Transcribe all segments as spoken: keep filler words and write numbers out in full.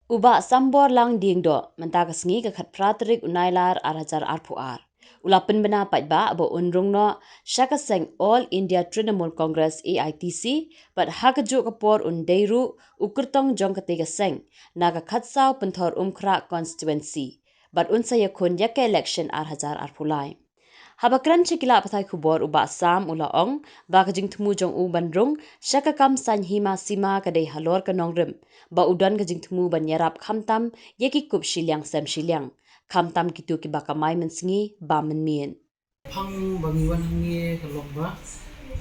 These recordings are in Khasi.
U Bah Sambor Lang Diengdoh, mynta ka sngi ka khatphra tarik u Nailar ar hajar arphew ar, u la pynbna paidbah ba un rung noh sha ka seng All India Trinamool Congress, A I T C, bad ha kajuh ka por un dei ruh u kyrtong jong katei ka seng na ka khatsaw Pynthorumkhrah constituency, bad un sa ïakhun ïa ka election ar hajar arphew lai. Haba kren sha ki lad pathai khubor, u Bah Sam u la ong ba ka jingthmu jong u ban rung sha ka kam saiñ hima sima ka dei halor ka nongrim, ba u don ka jingthmu ban ïarap khamtam ïa ki kup shiliang sem shiliang, khamtam kito kiba kamai mynsngi bam mynmiet. Phang ba ngi wan hangne ka long ba,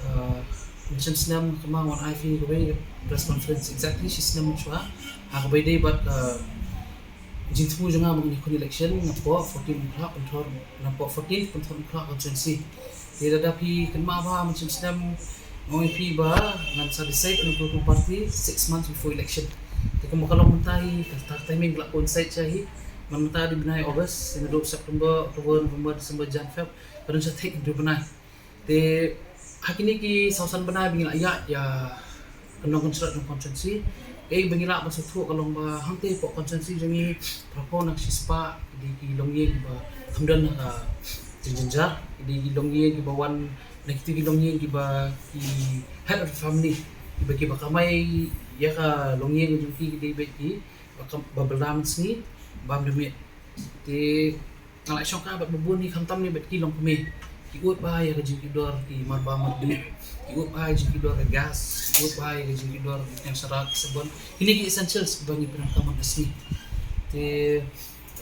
uh, mynshem snem ka ma wan ai phi kawei press conference exactly shi snem shuwa ha kawei dei bad ka jingthmu jong nga ba ngi khun election napoh fourteen Umkhrah Pynthor, napoh fourteen Pynthorumkhrah constituency. Te lada phi kynmaw ba mynshem snem nga ong ïa phi ba ngan sa decide on a political party six months before election. Te kumba ka long mynta hi ka, ka timing ka la coincide sha hi. Mynta dei bnai August, ïa naduh September, October, November, December, Jan, Feb, ka don sha thik hynriew bnai. Te ha kine ki saw san bnai ba ngi la ïaid ïa ka nongkynshlur jong constituency, kaei ba ngi lah ban sngewthuh ka long ba hangtei hapoh constituency jong ngi phraphew na ka shispah ki dei ki longïing kiba kham don ha ka jingjynjar, ki dei ki longïing kiba wan na kito ki longïing kiba ki head of the family, kiba, kiba kamai ïa ka longïing jong ki, ki dei beit kiba kam, ba bylla mynsngi bam da miet. Te nga la shongkha bad ba bun hi khamtam ne bad ki longkmie. Ki ud bha ïa ka jingkit dor ki marba mardi. Ki ud bha ïa ka jingkit dor ka gas, ki ud bha ïa ka jingkit dor ki tngen sharak, sabon. Kine ki essentials kiba ngi pyndonkam man ka sngi. Te,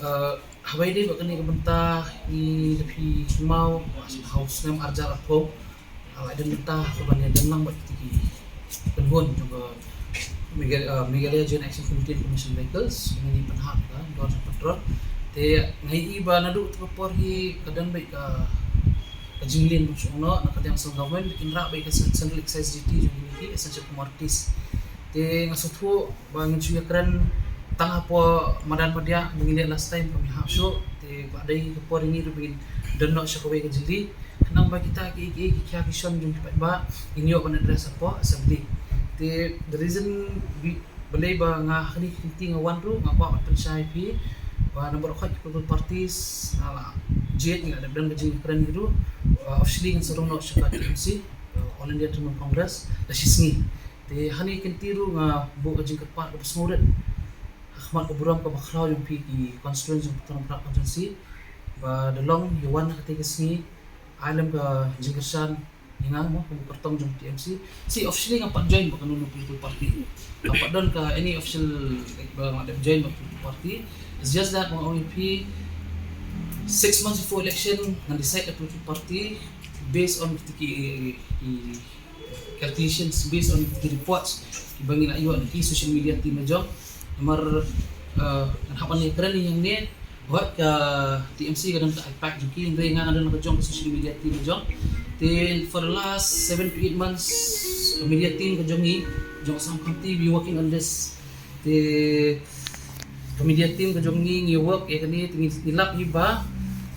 eh, haba ïadei bad kane ka bynta ngi da phi kynmaw, ha u snem ar hajar arphew, ah, la don bynta kaba ngi don lang bad kiti ki kynhun jong ka Megal-, ah, Meghalaya Joint Action Committee on Commercial Vehicles, ngi pynhap ka dor jong petrol. Te nga ïohi ba naduh kata ka por hi ka don beit ka, ka jingleh ban shu ong noh na ka liang central government, kin rah beit ka cen-, central excise duty jong kine ki essential commodities. Te nga sngewthuh ba ngin shu ïakren tang hapoh madan madiah ba ngi leh last time ba ngi hap shuh. Te ba dei ka por ngi ruh ba ngin don noh sha kawei ka jylli. Khnang ba kita ki, ki, ki khia ki shon jong ki paidbah ngin ïoh ban address hapoh assembly. Te the reason bi-, balei ba nga ha kane ka kynti nga wan ruh, nga kwah ban pynshai ïa phi ba namar ba ki political parties nga la jied, nga la dep don ka jingkren hi ruh, ba officially ngan sa rung noh sha ka T M C, uh, All India Trinamool Congress, la shisngi. Te ha kane ka kynti ruh nga buh ka jingkyrpad kaba sngewrit ha khmat ka burom kaba khraw jong phi ki constituents jong Pynthorumkhrah constituency, ba da long ïa wan ha katei ka sngi, ai lem ka jingkyrshan ïa nga mo kum u kyrtong jong T M C. Si officially ngam pat join bad kano kano political party. Ngam pat don ka any official, like, ba nga dep join bad political party. It's just that ba nga ong ïa phi six months before election ngan decide a political party based on ki, ki, ki calculations, based on ki reports kiba ngi la ïoh na ki social media team jong. Namar, uh, ngan hap ban ïakren ïa ngi, wat ka T M C ka don ka impact jong ki, hynrei nga nga don ka jong ka social media team jong. Te for the last seven to eight months ka media team ka jong ngi jong Assam County we working on this. Te ka media team ka jong ngi ngi work ïa kane, te ngi, ngi lap hi ba,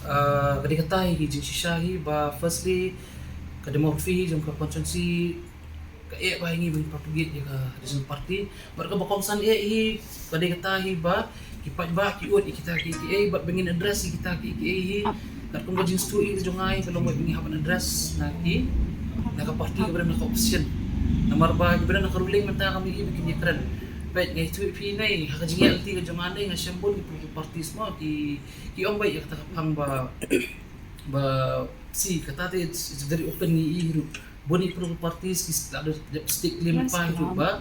uh, ka dei kata hi ki jingshisha hi ba firstly ka demography hi jong ka constituency ka eh ba ngi ban propagate ïa ka regional party. Bad kaba kongsan eh hi ka dei kata hi ba ki paidbah ki ud ïa kita kiei kiei bad ba ngin address ïa kita kiei kiei hi. Katkum ka jingstad ïa ka jong nga hi ka long ba ngi hap ban address na ki, na ka party kaba don na ka opposition. Namar ba kiba don na ka ruling mynta kam ïohi ba kin ïakren. Peit nga ïathuh ïa phi ne ha ka jingïaid lynti ka jong nga ne nga shem bun ki political parties mo ki, ki ong ba ïa kata ka phang ba, ba si kata te it's, it's very open ngi ïohi ruh. Bun ki political parties ki la dep stick lem pa hi ruh ba,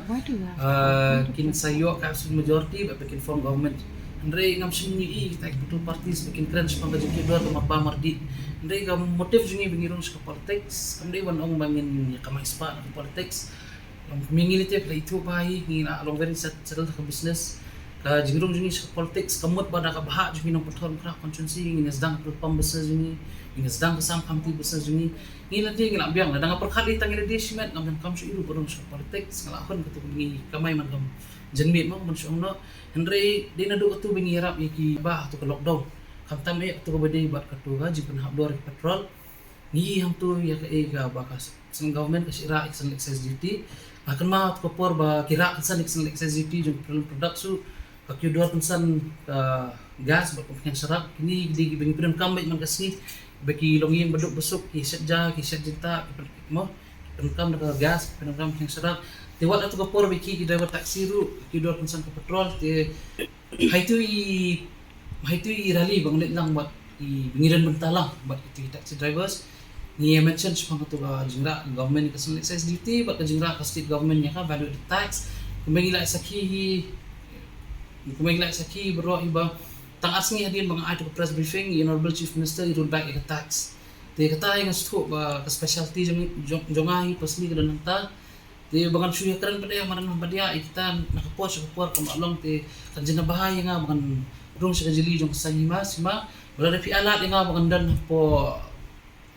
ah, kin sa ïoh ka absolute majority ba kin form government. Hynrei ngam shym ïohi kita ki political parties ba kin kren shaphang ka jingkit dor ka marba mardi. Hynrei ka motive jong ngi ba ngi rung sha ka politics kam dei ban ong ba ngin ïa kamai spah na ka politics. Kum ngi lynti phi la ithuh ba hi ngi la long very set-, settled ha ka business. Ka jingrung jong ngi sha ka politics ka mut ba da ka bhah jong ngi nongpynthor Umkhrah constituency, ngin ïa sdang ka petrol pump business jong ngi, ngin ïa sdang ka Assam County business jong ngi. Ngi lynti ngi la biang, lada nga pyrkhat lei tang ngi la dei shimet ngam donkam shuh ïa ruh ba rung sha ka politics, nga la hun katu ba ngi kamai man kam janmiet mo ban shu ong noh. Hynrei dei naduh katu ba ngi ïarap ïa ki ba ha katu ka lockdown. Khamtam eh katu kaba dei bad katu ka jingpynhap dor ïa ka petrol. Ngi hangtu ïa kaei kaba ka central government ka shah rah ïa ka central excise duty. Nga kynmaw ha ka por ba ki rah ka central excise duty jong petroleum products ruh, Ka kiew dor kynsan ka gas bad ka pynkheiñ sharak, kine ki dei kiba ngi pyndonkam beit man ka sngi ba ki longïing ba duk ba suk, ki shet ja, ki shet jingtah, ki pyn-, mo, ki pyndonkam da ka gas, ki pyndonkam pynkheiñ sharak. Te wat la tu ka por ba ki, ki driver taxi ruh ki kiew dor kynsan ka petrol. Te ha itu i, ha itu i rally ba ngi leit lang bad i, ba ngi don bynta lang bad itu i taxi drivers, ngi ïa mention shaphang katu ka jingrah ka government ïa ka seng excise duty bad ka jingrah ka state government ïa ka value added tax. Kumba ngi la sakhi hi, kumba ngi la sakhi baroh hi ba tang ar sngi hadien ba nga ai tu ka press briefing, i Honorable Chief Minister i roll back ïa ka tax. Te kata ïa nga sngewthuh ba ka specialty jong, jong, jong nga hi personally ka don hangta. Te ba ngan shu ïakren pat ïa, madan pat ïa, ïa kita na ka por sha ka por kam lah long, te kan jin da bha ïa nga ba ngan rung sha ka jylli jong ka seng hima sima. Ba lada phi ailad ïa nga ba ngan don hapoh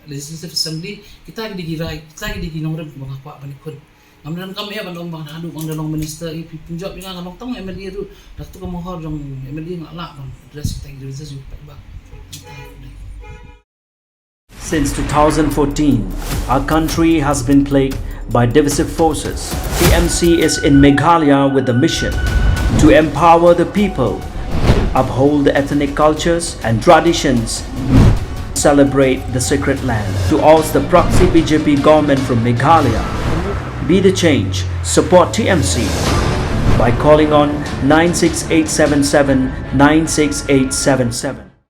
Legislative Assembly, kita ki dei ki rai, kita ki dei ki nongrim ba nga kwah ban ïakhun. Ngam donkam ïa ban ong ba ngan haduh ba ngan da long minister, ïa phi pynjop ïa nga, ngan long tang M L A ruh. Da katu ka mohor jong M L A nga lah ban address kita ki grievances jong ki paidbah. Since two thousand fourteen, our country has been plagued by divisive forces. T M C is in Meghalaya with the mission to empower the people, uphold the ethnic cultures and traditions, celebrate the sacred land. To oust the proxy B J P government from Meghalaya, be the change, support T M C by calling on nine six eight seven seven nine six eight seven seven.